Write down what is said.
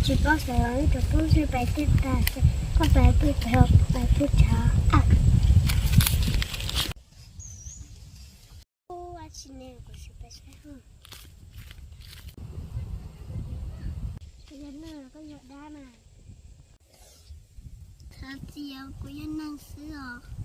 Tsis paub xav los ib tug tub xwb, pais twb tag, koj pais twb pais, pais twb tsav. Ua tsis ne, kuv sim pais saib. Kuv yog neeg, koj yog dab na? Thov txim, kuv yog neeg xwb os.